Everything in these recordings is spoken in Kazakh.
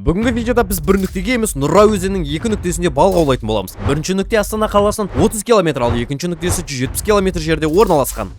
Бүгінгі видеода біз бір нүктеге емес, Нұра өзенінің екі нүктесінде балық аулайтын боламыз. Бірінші нүкте Астана қаласынан 30 километр, ал екінші нүктесі 170 километр жерде орналасқан.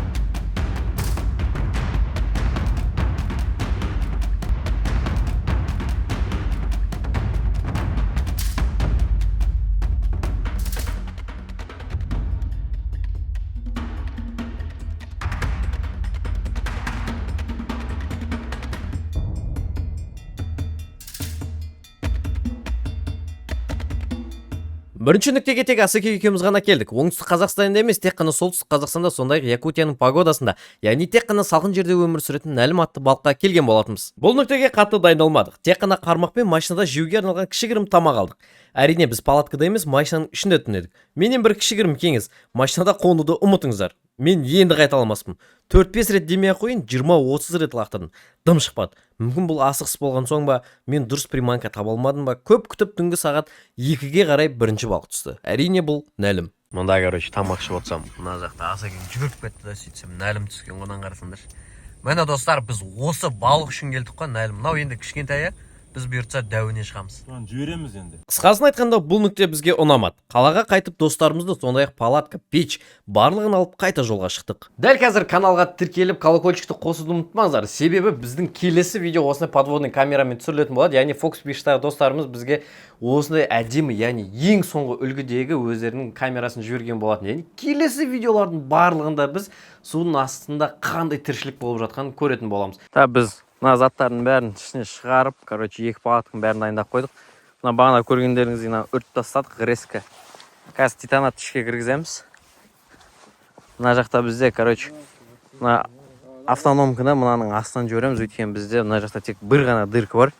Бірінші нүктеге тек Асеке екеуміз ғана келдік. Оңтүстік Қазақстанда емес, тек қана Солтүстік Қазақстанда, сондай-ақ Якутияның погодасында, яғни тек қана салқын жерде өмір сүретін нәлім атты балыққа келген болатынбыз. Бұл нүктеге қатты дайындалмадық. Тек қана қармақ пен машинада жеуге арналған кішігірім тамақ алдық. Әрине, біз палаткада емес, машинаның ішінде түнедік. Менен бір кішігірім кеңес: машинада қонуды ұмытыңыздар. Мен енді қайталамаспын. 4-5 рет демей ақ қояйын, 20-30 рет лақтырдым. Дым шықпады. Мүмкін, бұл асығыс болған соң ба, мен дұрыс приманка таба алмадым ба, көп күтіп, түнгі сағат 2-ге қарай бірінші балық түсті. Әрине, бұл нәлім. Мында, короче, тамақ ішіп отырсам, мына жақта Асекең жүгіріп кетті да, сөйтсем, нәлім түскен ғой. Қарасаңдаршы. Міне, достар, біз осы балық үшін келдік қой. Нәлім мынау енді кішкентайы, біз бұйыртса дәуіне шығамыз. Соны жібереміз енді. Қысқасын айтқанда, бұл нүкте бізге ұнамады. Қалаға қайтып, достарымызды, сондай ақ палатка, пеш, барлығын алып, қайта жолға шықтық. Дәл қазір каналға тіркеліп, колокольчикті қосуды ұмытпаңыздар, себебі біздің келесі видео осындай подводный камерамен түсірілетін болады. Яғни Fox Beach'тағы достарымыз бізге осындай әдемі, яғни ең соңғы үлгідегі өздерінің камерасын жіберген болатын. Яғни келесі видеолардың барлығында біз судың астында қандай тіршілік болып жатқанын көретін боламыз. Та біз мына заттардың бәрін ішіне шығарып, короче, екі палатканың бәрін дайындап қойдық. Мына бағана көргендеріңіздей, мына өрт тастадық резко. Қазір титанат ішке кіргіземіз. Мына жақта бізде, короче, мына автономканы мынаның астынан жібереміз, өйткені бізде мына жақта тек бір ғана дырка бар,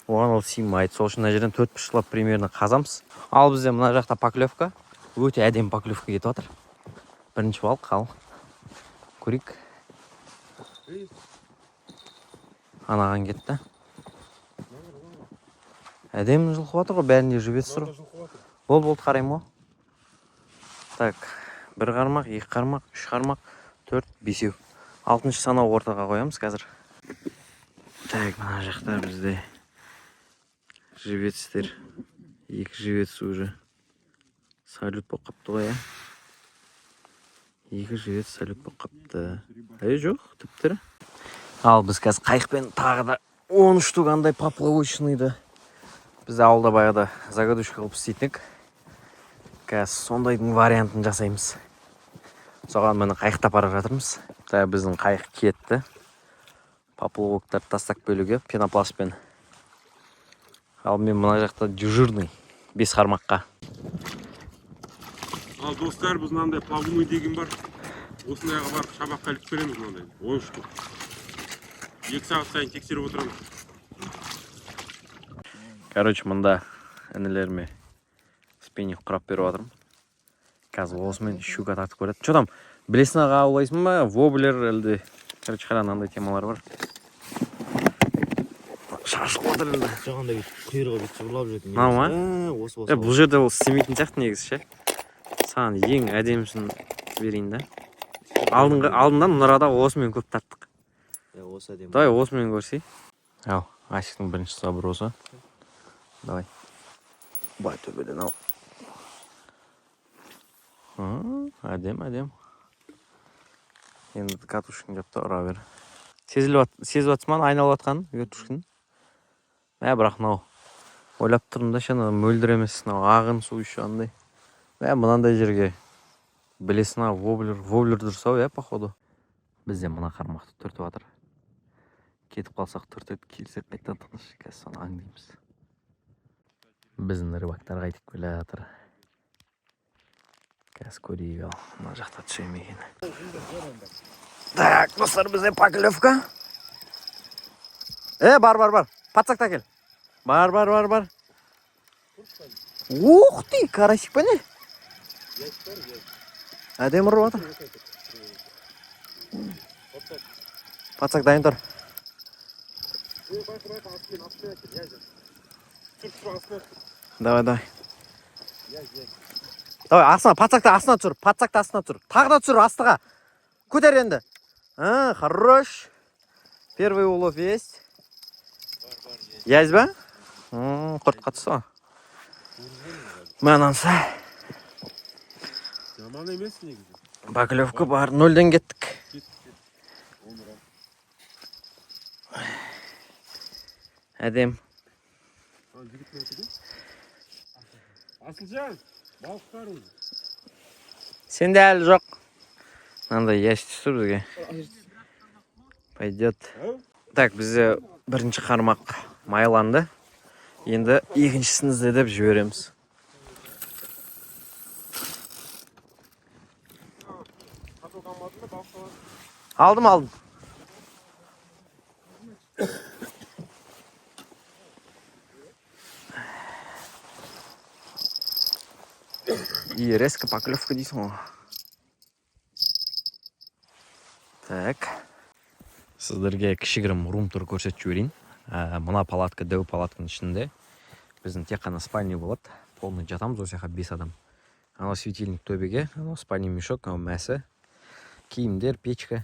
оған ол сыймайды. Сол үшін мына жерден төрт бұрыштылап примерно қазамыз. Ал бізде мына жақта поклевка, өте әдемі поклевка кетіп жатыр. Бірінші балық, ал көрейік. Анаған кетті. Әдемі жұлқып жатыр ғой, бәрінде живец тұр. Болды, болды, қараймын ғой. Так, бір қармақ, екі қармақ, үш қармақ, төрт, бесеу, алтыншы санау ортаға қоямыз қазір. Так, мына жақта бізде живецтер, екі живец уже салют болып қапты ғой, иә. Екі живец салют болып қапты. Ей, жоқ, тіп тірі. Ал біз қазір қайықпен тағы да 10 штук андай поплавочныйды, біз ауылда баяғыда загадушка қылып істейтін едік, қазір сондайдың вариантын жасаймыз. Соған, міне, қайықта бара жатырмыз. Та, біздің қайық кетті поплавоктарды тастап келуге пенопластпен. Ал мен мына жақта дежурный бес қармаққа. Ал, достар, біз мынандай плавуный деген бар, осындайға барып, шабаққа іліп береміз. Мынандай 10 штук, 2 сағат сайын тексеріп отырамыз. Короче, мында інілеріме спиннинг құрап беріп жатырмын. Қазір осымен щука тартып көреді. Че там, блеснаға аулайсың ба, воблер әлде? Короче, қара, мынандай темалар бар, шашылып жатыр енді. Жоқ, андай бүйтіп құйрығы бүйтіп жыбырлап жүретін. Мынау ма? Осы, осы. Е, бұл жерде ол істемейтін сияқты негізі ше. Саған ең әдемісін берейін да. Алдыңғы алдында Нұрада осымен көп тарттық. Иә, осы әдемі. Давай осымен көрсей. Ал Асиктің бірінші забросы. Давай, былай төбеден ал. Әдемі, әдемі. Енді катушканы жап та, ұра бер. Сезіп жатсың ба айналып жатқанын вертушканың? Мә, бірақ мынау, ойлап тұрмын да ше, мынау мөлдір емес, мынау ағын су еще андай. Мә, мынандай жерге блесна, воблер, воблер дұрыс ау, иә, походу. Бізде мына қармақты түртіп жатыр. Кетіп қалсақ түртеді, келсек қайтадан тыныш. Қазір соны аңдимыз. Біздің рыбактар қайтып келе жатыр. Қазір көрейік. Ал мына жақта түсе ме екен? Так, достар, бізде поклевка. Е, бар, бар, бар, подсакты әкел. Бар, бар, бар, бар. Ух ты, карасик па, не? Әдемі ұрып жатыр. Подсак дайын тұр. Давай, давай, давай, астына подсакты, астына түсір, подсакты астына түсір, тағы да түсір, астыға көтер енді. А, хорош, первый улов есть. Язь ба? Құрт қатысы ғой. Мынанса. Жаман емес негізі. Поклевка бар, нөлден кеттік. Әдем. Асылжан, балық бар уже. Сенде әлі жоқ. Мынандай ящик түсті бізге. Пойдет. Так, бізде бірінші қармақ майланды. Енді екіншісін іздеп жібереміз. Алдым, алдым. И резко поклевка дейсің ғой. Так. Сіздерге кішігірім рум-тур көрсетіп жіберейін. Мына палатка, дәу палатканың ішінде біздің тек қана спальный болады. Полный жатамыз осы жаққа 5 адам. Анау светильник төбеге, анау спальный мешок, анау мәсі, киімдер, печка.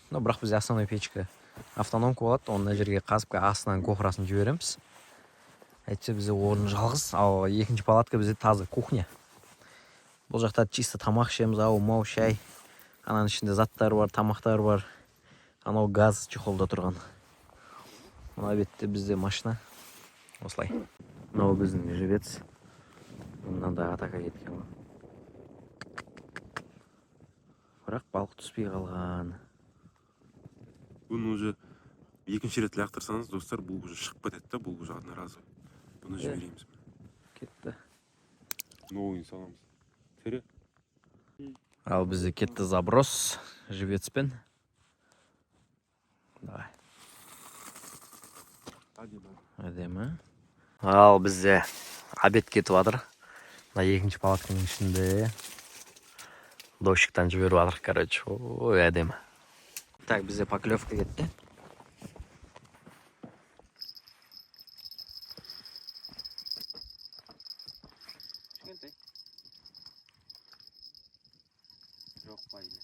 Ну, бірақ бізде основной печка автономка болады. Оны мына жерге қазып, астынан гофрасын жібереміз. Әйтсе бізде орын жалғыз, ал екінші палатка бізде таза кухня. Бұл жақта чисто тамақ ішеміз, ау, мау, шай. Ананың ішінде заттар бар, тамақтар бар. Анау газ чехолда тұрған. Мына бетте бізде машина. Осылай. Мынау біздің живец. Мынандай атака кеткен ғой. Бірақ балық түспей қалған. Бұны уже екінші рет лақтырсаңыз, достар, бұл уже шығып кетеді да, бұл уже одноразовый. Бұны жібереміз. Кетті. Новыйын саламыз. Тірі. Ал бізде кетті заброс живецпен. Давай. Әдемі. Ал бізде обед кетіп жатыр. Мына екінші палатканың ішінде дощиктан жіберіп жатыр, короче. Ой, әдемі. Так, бізде поклевка кетті. Жоқ па или?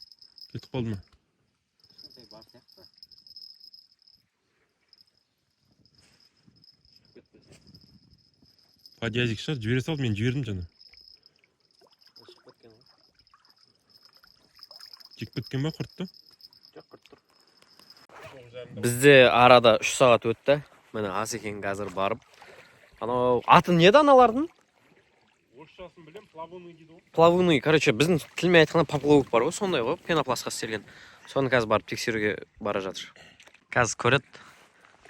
Кетіп қалды ма? Кішкентай бар сияқты. Подъязик шығар, жібере салды, мен жібердім жаңа. Шығып кеткен ғой. Жеп кеткен ба құртты? Жоқ, құрт тұр. Бізде арада 3 сағат өтті. Міне Асекең қазір барып. Анау аты не еді аналардың? Орысшасын білем, плавуный дейді ғой. Плавуный, короче, біздің тілмен айтқанда поплавок бар ғой, сондай ғой, пенопластқа істелген. Соны қазір барып тексеруге бара жатыр. Қазір көреді.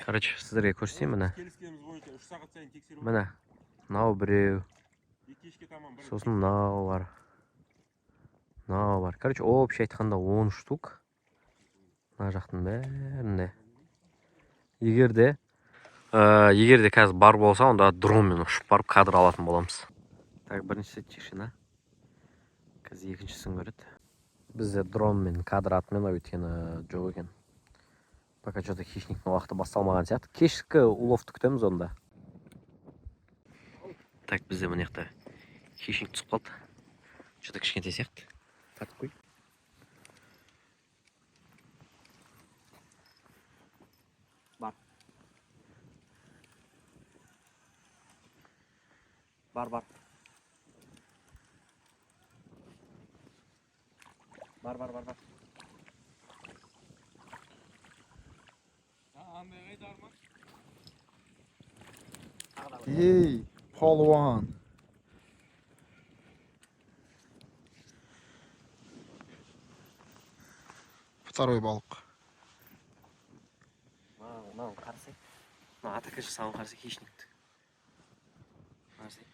Короче, сіздерге көрсетейін міне. Келіскеніміз бойынша 3 сағат сайын тексеру. Міне. Мынау біреу, Кешке таман бір. Сосын мынау бар. Мынау бар. Короче, общий айтқанда 10 штук. Мына жақтың бәрінде. Егер де қазір бар болса, онда дронмен ұшып барып кадр алатын боламыз. Так, біріншісі тишина. Қазір екіншісін көреді. Бізде дронмен кадр атымен, өйткені жоқ екен. Пока что-то хищниктің уақыты басталмаған сияқты. Кешкі уловты күтеміз онда. Так, бізде мына жақта хищник түсіп қалды. Что-то кішкентай сияқты. Тартып қой. Бар. Бар, бар. Бар, бар, бар, бар. Ей, палуан. Второй балық. Мынау қарасай. Мына атака жасаған қарасай хищникті. Қарасай.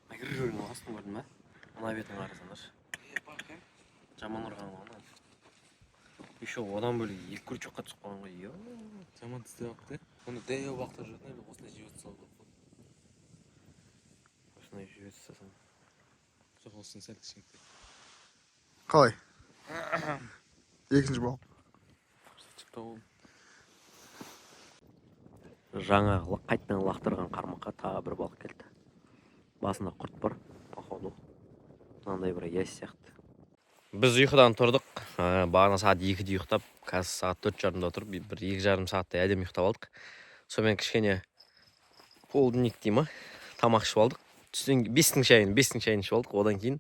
Мына кіріп жүрген астын көрдің ба? Мына бетін қарасаңдаршы. Жаман ұрған ғой ананы. Еще одан бөлек екі крючокқа түсіп қалған ғой. Ё. Жаман тістеп алыпты. Оны дәу бақтап жүретін еді, осындай жіберіп тастау керек қой. Осындай жіберіп тастасаң. Жоқ, осыны сәл кішкентай. Қалай? Екінші балық. Тауып. Жаңа қайтадан лақтырған қармаққа тағы бір балық келді. Басында құрт бар, походу. Мынандай бір ясь сияқты. Біз ұйқыдан тұрдық. Бағана сағат 2-де ұйықтап, қазір сағат 4:30-да тұрып, бір 2,5 сағаттай әдемі ұйықтап алдық. Сонымен кішкене Полдник дей ма, тамақ ішіп алдық. Түстен 5-тің шайын ішіп алдық. Одан кейін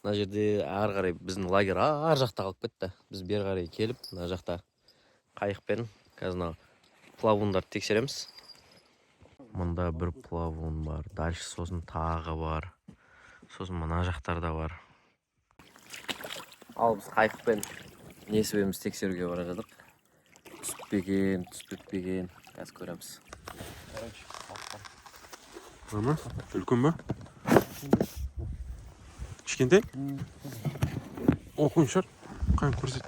мына жерде ары қарай біздің лагерь ар жақта қалып кетті. Біз бері қарай келіп, мына жақта қайықпен қазір мына плавундарды тексереміз. Мында бір плавун бар, дальше сосын тағы бар, сосын мына жақтарда бар. Ал біз қайықпен несібемізді тексеруге бара жатырмық. Түсіп пе екен, түспеп пе екен, қазір көреміз. Бар ма? Үлкен ба? Кішкентай? Окунь шығар. Қане, көрсет.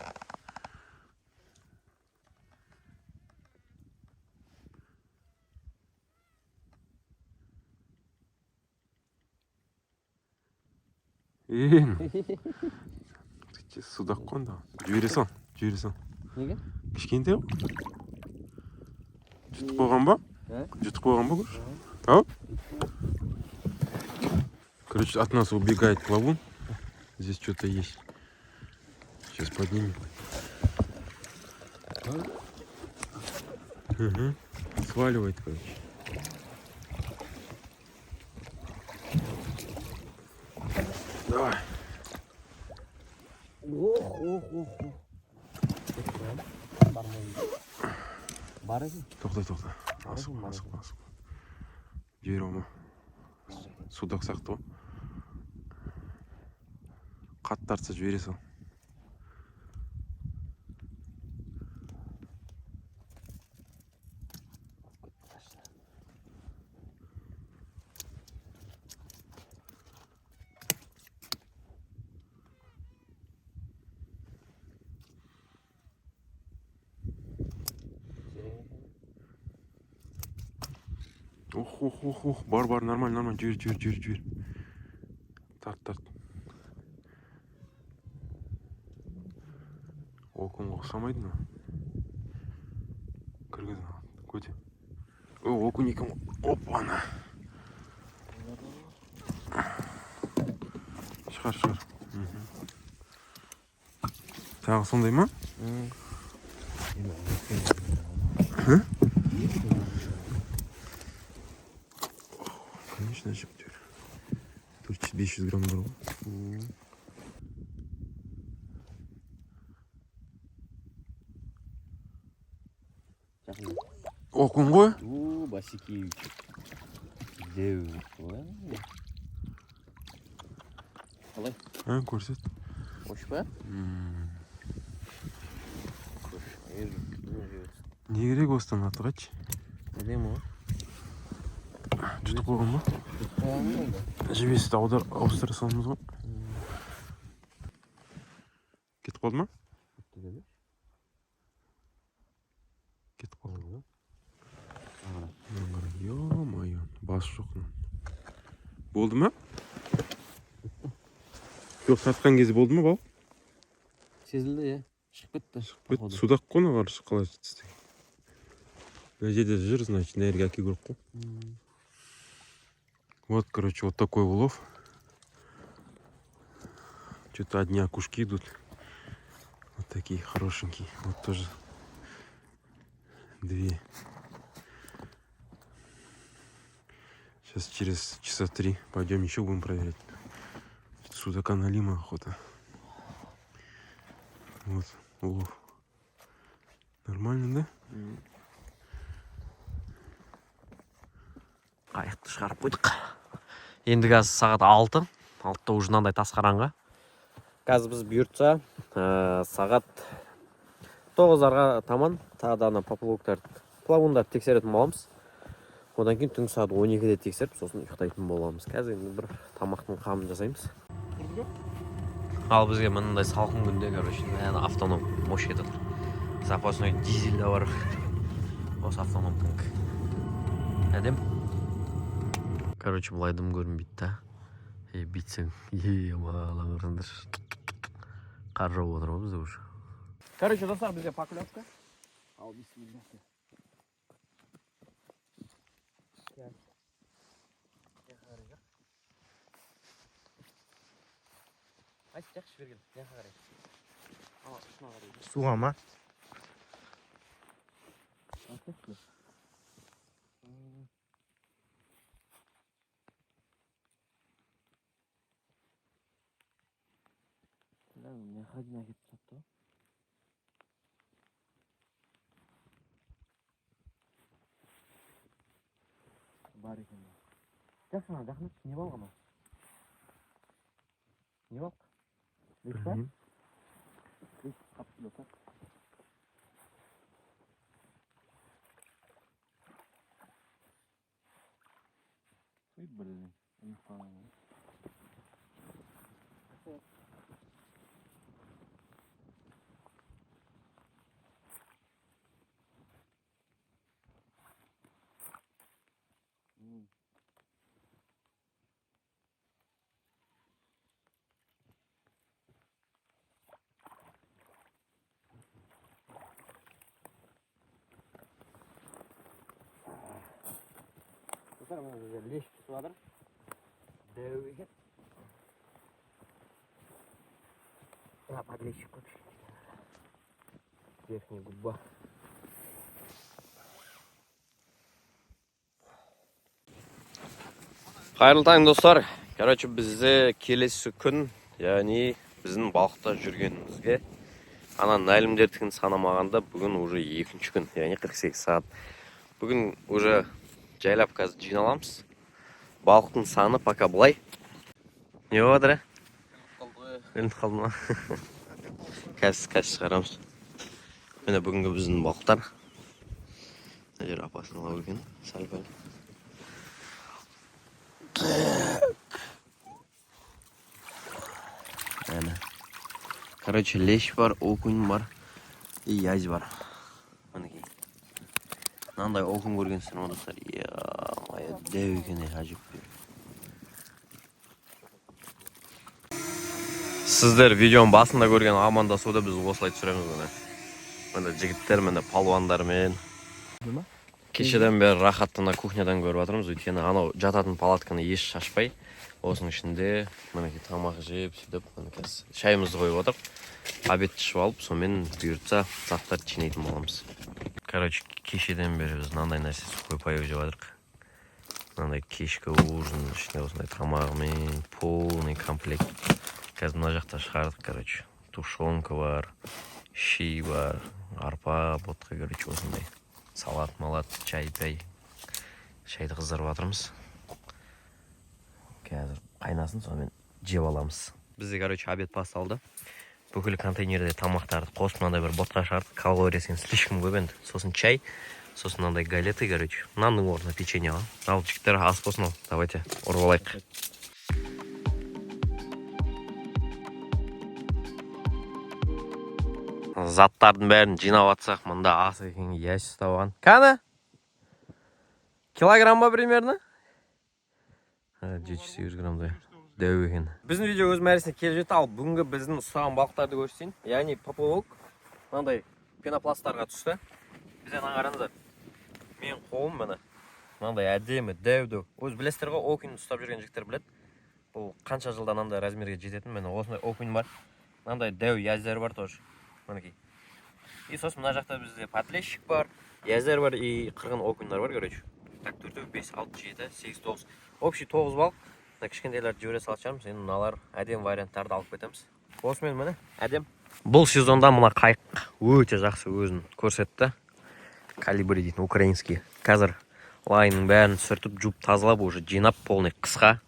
Е, судак қой онда. Жібере сал, жібере сал. Неге? Кішкентай ғой. Жұтып қойған ба? Ә? Жұтып қойған ба, көрші? Ау? Короче, от нас убегает плавун. Здесь что-то есть. Сейчас поднимем. Угу. Сваливает, короче. Давай. Ох, ох, ох, ох. Бар екен. Тоқта, тоқта. Асықпа, асықпа, асықпа. Жібере алма. Судак сияқты ғой. Қатты тартса, жібере сал. Ох, ох, ох, ох. Бар, бар, нормально, нормально. Жібер, жібер, жібер, жібер. Тарт, тарт. Окуньға ұқсамайды мынау. Кіргіз, көте. О, окунь екен ғой. Опа-на. Шығар, шығар. Тағы сондай ма? Hı? Конечно, жіптер. 400-500 грамм бар ғой. Окунь ғой? У, Басикевич. Деу. Қалай? А, көрсет. Қош па? Қош. Не керек осыдан артық, айтшы? Әдемі ғой. Жұтып қойған ба? Жебесті аудар, ауыстыра саламыз ғой. Кетіп қалды ма? Кетіп қалды. Мынаны қара, ё-моё, басы жоқ мынаның. Болды ма? Жоқ, тартқан кезде болды ма балық? Сезілді, иә. Шығып кетті. Шығып кетті. Судак қой мына, қарашы, қалай тістеген. Мына жерде жүр, значит, мына жерге әкелу керек қой. Вот, короче, вот такой улов. Что-то одни окушки идут. Вот такие хорошенькие. Вот тоже две. Сейчас через часа 3 пойдем еще будем проверять. Судака налима охота. Вот улов. Нормально, да? Қайықты шығарып қойдық. Енді қазір сағат 6. 6-та уже мынандай тас қараңғы. Қазір біз бұйыртса, сағат 9-ға таман тағы да ана поплавоктарды, плавундарды тексеретін боламыз. Одан кейін түнгі сағат 12-де тексеріп, сосын ұйықтайтын боламыз. Қазір енді бір тамақтың қамын жасаймыз. Ал бізге мынандай салқын күнде, короче, мына автоном мощь кетіп жатыр. Запасной дизель де бар. Осы автономдың. Әдем. Короче, былай дым көрінбейді да. Е, бүйтсең, е, маған қараңдаршы. Қар жауып отыр ғой бізде уже. Короче, достар, бізде поклевка. Ал, бисмилля. Айт, жақсы берген. Жаққа қарай. Ала, үстіне қарай. Суға ма? Мына жаққа дейін әкеліп тастапты ғой. Бар екен. Жақсы, ана жақындатшы, не балық анау? Не балық? Лещ па? Лещ қапты, достар. Ой, блин, ұмытып қалған ғой. Достар, мына жерде лещ түсіп жатыр. Дәу екен. Мына подлещик қой, кішкене. Верхняя губа. Қайырлы таң, достар. Короче, бізде келесі күн, яғни біздің балықта жүргенімізге, ана нәлімдердікін санамағанда, бүгін уже екінші күн, яғни 48 сағат. Бүгін уже жайлап қазір жиналамыз. Балықтың саны пока былай. Не болып жатыр, ә? Ілініп қалды ма? Қазір шығарамыз. Міне, бүгінгі біздің балықтар. Мына жер опасный екен, сәл пәл. Әне. Короче, лещ бар, окунь бар и язь бар. Мінекей. Мынандай окунь көргенсіздер ма, достар? Е, дәу екен, е, әжептәуір. Сіздер видеоның басында көрген амандасуды біз осылай түсіреміз, міне. Міне жігіттер, міне палуандармен. Кешеден бері рахаттана кухнядан көріп жатырмыз, өйткені анау жататын палатканы еш шашпай, осының ішінде, мінекей, тамақ жеп, сөйтіп, міне, қазір шайымызды қойып отырып, обед ішіп алып, сонымен бұйыртса заттарды жинайтын боламыз. Короче, кешеден бері біз мынандай нәрсе, сухой паёк жеп жатырмық. Мынандай кешкі ужин, ішінде осындай тамағымен, полный комплект. Қазір мына жақта шығардық, короче, тушенка бар, щи бар, арпа, ботқа, короче, осындай салат малат, чай пай. Шайды қыздырып жатырмыз, қазір қайнасын, сонымен жеп аламыз. Бізде, короче, обед басталды. Бүкіл контейнерде тамақтарды қосып, мынандай бір ботқа шығардық, калориясы слишком көп енді. Сосын чай, сосын мынандай галеты, короче, нанның орнына печенье ғой. Ал, жігіттер, ас болсын. Ал, давайте ұрып алайық. Заттардың бәрін жинап жатсақ, мында ас екен, язь ұстап алған. Қане, килограмм ба примерно? 700-800 граммдай, дәу екен. Біздің видео өз мәресіне келіп жетті. Ал бүгінгі біздің ұстаған балықтарды көрсетейін. Яғни поплавок мынандай пенопласттарға түсті. Бізде, мына қараңыздар, менің қолым, міне, мынандай әдемі, дәу дәу. Өзі білесіздер ғой, окунь ұстап жүрген жігіттер біледі, бұл қанша жылда мынандай размерге жететін. Міне, осындай окунь бар, мынандай дәу язьдер бар тоже, мінекей. И сосын мына жақта бізде подлещик бар, язьдер бар и қырғын окуньдар бар. Короче, так, төртеу, бес, алты, жеті, сегіз, тоғыз, общий тоғыз балық. Мына кішкентайларды жібере салатын шығармыз, енді мыналар әдемі варианттарды алып кетеміз осымен. Міне, әдем. Бұл сезонда мына қайық өте жақсы өзін көрсетті, Калибри дейтін украинский. Қазір лайнның бәрін сүртіп, жуып, тазалап, уже жинап, полный қысқа,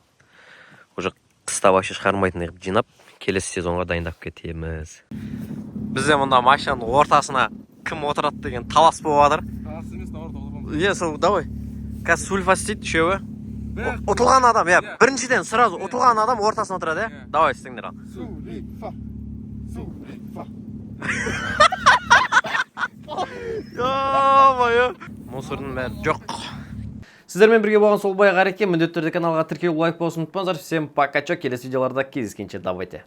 уже қыста вообще шығармайтындай қылып жинап, келесі сезонға дайындап кетеміз. Бізде мында машинаның ортасына кім отырады деген талас болып жатыр. Талас емес, наоборот, отырамыз. Иә, сол, давай, қазір сульфа істейді үшеуі. Бір. Ұтылған адам, иә. Иә. Біріншіден, сразу ұтылған адам ортасына отырады, иә. Иә. Давай, істеңдер, ал. Сулифа. Сулифа. Ё-моё, мусордың бәрі жоқ. Сіздермен бірге болған сол бай Ғареке. Міндетті түрде каналға тіркеліп, лайк басуды ұмытпаңыздар. Всем пока, чё, келесі видеоларда кездескенше, давайте.